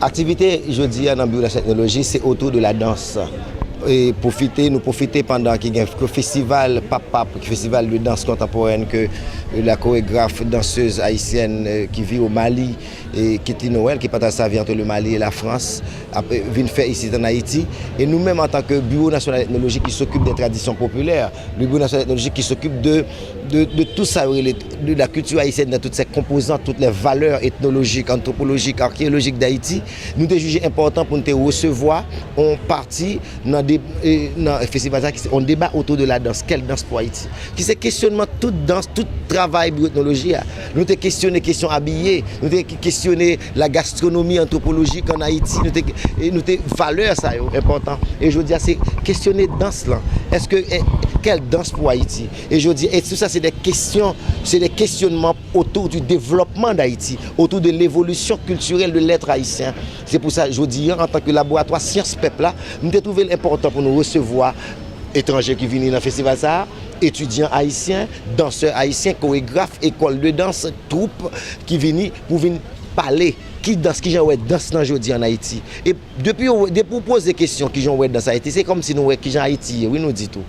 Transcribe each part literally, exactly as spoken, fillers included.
Aktivite jodi a nan Biwo Nasyonal Etnoloji se otou de la dans. E pwofite, nou pwofite pandan ki gen festival Pap Pap, festival de dans kontanporèn ke la koregraf, dansez ayisyèn, eh, ki viv o Mali, eh, Kitty Noël, ki pataje sa vi entre le Mali et la France, ap, eh, vin fè isit an Ayiti. E nou menm, antanke Biwo Nasyonal Etnoloji ki s'occupe des traditions populaires, le Biwo Nasyonal Etnoloji ki s'occupe de, de, de tout sa yo rele de la culture haïtienne dans toutes ses composantes, toutes les valeurs ethnologiques, anthropologiques, archéologiques d'Haïti, nou te jije enpòtan pou nou te resevwa yon pati nan, de, eh, nan festival sa ki se yon deba otou de la dans. Kèl dans pou Ayiti? Ki se kesyonman tout dans, tout travay Biwo Etnoloji a. Nou te kesyone kesyon abiye, nou te kesyone la gastronomi antwopolojik an Ayiti, nou te, e nou te valè sa yo enpòtan. E jodi a se kesyone dans lan. Èske, eh, kèl dans pou Ayiti? E jodi, e tout sa se de kesyon, se de kesyonman autour du développement d'Haïti, autour de l'évolution culturelle de l'être haïtien. Se pou sa, jodi a, antanke laboratwa syans pèp la, nou te twouve l enpòtan pou nou resevwa etranje ki vini nan festival sa a, etidyan ayisyen, dansè ayisyen, koregraf, ekòl de dans, twoup ki vini pou vin pale ki dans, kijan yo wè dans lan jodi an Ayiti. E depi yo, depi w poze kesyon kijan w wè dans Ayiti, se kòmsi nou wè kijan Ayiti ye, wi, nou di tou.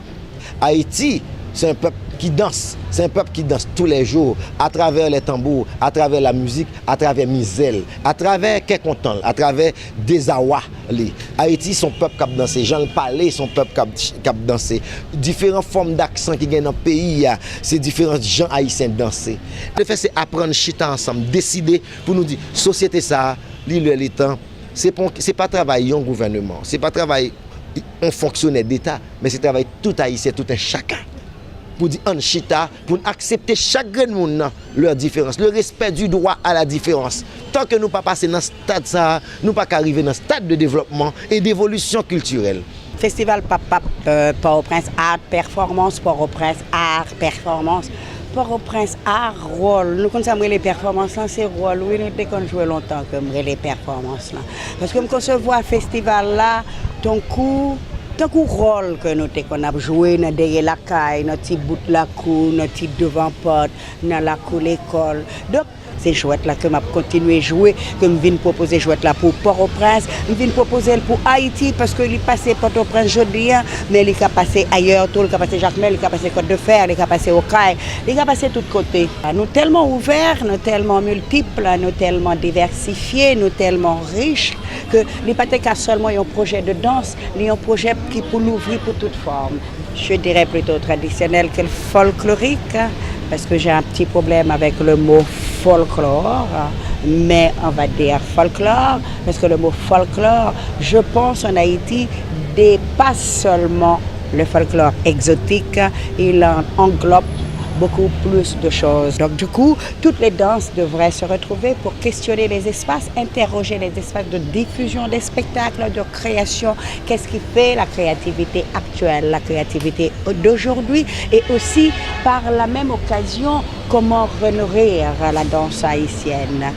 Ayiti, se yon pèp ki dans, se yon pèp ki dans tous les jours, à travers les tambours, à travers la musique, à travers mizè l, à travers kè kontan l, à travers dezawa li. Ayiti se yon pèp k ap danse, jan l pale se yon pèp k ap, k ap danse. Diferan fòm daksan ki gen nan peyi a, se diferan jan ayisyen danse. Lefèt se aprann chita ansanm, deside pou nou di, sosyete sa a, li lè, li tan, se pa, se pa travay yon gouvèneman, se pa travay yon fonksyonè deta, men se travay tout ayisyen, tout un chacun. Pou di ann chita, pou n aksepte chak grenn moun nan, leur différence, le respect du droit à la différence. Tan ke nou pa pase nan stad sa a, nou pa ka rive nan stad de devlòpman e devolisyon kiltirèl. Festival Pap Pap, euh, Port-au-Prince Art Performance, Port-au-Prince Art Performance, Port-au-Prince Art Rôle. Nou konn sa m rele pèfòmans lan, se ròl, wi, nou te konn jwe lontan ke m rele pèfòmans lan. Paske m konsevwa festival la tankou, tankou ròl ke nou te konn ap jwe nan dèyè lakay, nan ti bout lakou, nan ti devan pòt, nan lakou lekòl. Donk, se jwèt la ke m ap kontinye jwe, ke m vin pwopoze jwèt la pou Pòtoprens, m vin pwopoze l pou Ayiti, paske li pase Pòtoprens jodi a, men li ka pase ayè tou, li ka pase Jakmèl, li ka pase Kòt de Fè, li ka pase Okay, li ka pase tout kote. Nou tèlman ouvè, nou tèlman miltip, nou tèlman divèsifye, nou tèlman rich, ke li pa te ka sèlman yon pwojè de dans, li yon pwojè ki pou louvri pou tout fòm. Je dirais plutôt traditionnel que folklorique, parce que j'ai un petit problème avec le mot folklore, mais on va dire folklore, parce que le mot folklore, je pense, en Haïti, dépasse seulement le folklore exotique, il en englobe beaucoup plus de choses. Donc, du coup, toutes les danses devraient se retrouver pour questionner les espaces, interroger les espaces de diffusion des spectacles, de création. Qu'est-ce qui fait la créativité actuelle, la créativité d'aujourd'hui, et aussi, par la même occasion, comment renourrir la danse haïtienne?